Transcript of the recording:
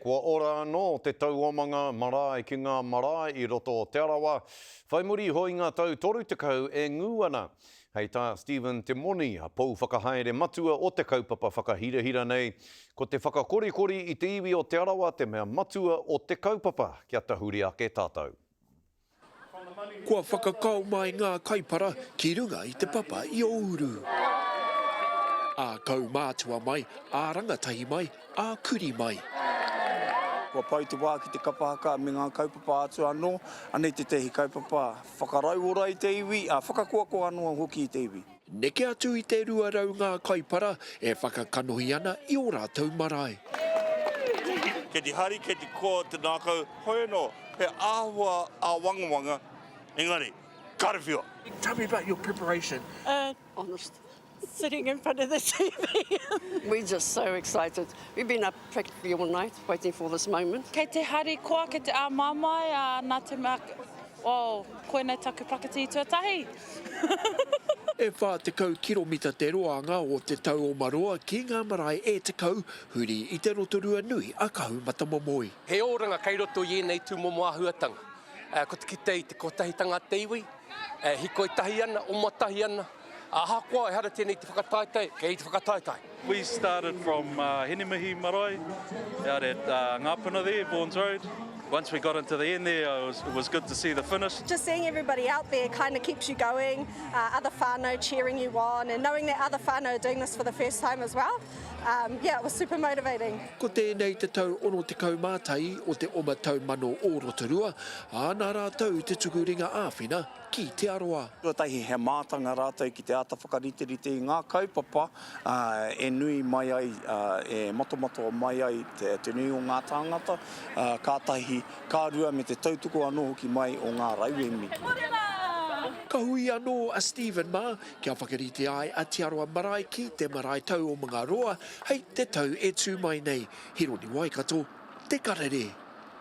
Kua ora anō te tauomanga marae ki ngā marae i roto o Te Arawa, whai muri iho i ngā tau 30 e ngū ana. Hei tā Stephen Te Moni, pou whakahaere matua o te kaupapa whakahirahira nei, ko te whakakorikori i te iwi o Te Arawa te mea matua o te kaupapa, kia tahuri ake tātou. Kua whakakao mai ngā kaipara ki runga i te papa i Ouru. Ā kaumātua mai, ā rangatahi mai, ā kuri mai. Kua pau te wā ki te kapa haka me ngā kaupapa atu anō. Anei tētehi kaupapa whakarauora i te iwi, ā, whakakoakoa anō hoki i te iwi. Neke atu i te 200 ngā kaipara e whakakanohi ana i ō rātou marae. Kei te hari, kei te koa te ngākau, hoi anō, he āhua āwangawanga, engari, karawhiua! Tell me about your preparation. Uh, honest. Sitting in front of the TV. We're just so excited. We've been up practically all night waiting for this moment. Kei te hari koa, kei te āmaimai, ā, nā te mea, oh, koinei taku pakati tuatahi. E 40 kiromita te roanga o Te Tau o Maroa ki ngā marae e 10 huri i te Rotorua nui a Kahumatamomoe. He oranga kei roto i ēnei tūmomo āhuatanga. Ko te kite i te kotahitanga a te iwi, e hikoi tahi ana, oma tahi ana, ahakoa ehara tēnei i te whakataetae, kei te whakataetae. We started from Hinemihi Marae out at Ngapuna there, Vaughan's Road. Once we got into the end there, it was, it was good to see the finish. Just seeing everybody out there kind of keeps you going, uh, other whānau cheering you on and knowing that other whānau are doing this for the first time as well. Um, yeah, it was super motivating. Ko tēnei te tau 61 o te oma taumano o Rotorua, ā, nā rātou te tuku ringa āwhina ki Te Arawa. Tuatahi he mātanga rātou ki te āta whakariterite i ngā kaupapa e nui mai ai, e matomatoa mai ai te nui o ngā tāngata, kātahi, ka rua me te tautoko anō hoki mai o ngā rauemi. Ka hui anō a Stephen mā kia whakarite ai a Te Arawa Marae ki te marae tau o Mangaroa hei te tau e tū mai nei. Hironi Waikato, Te Karere.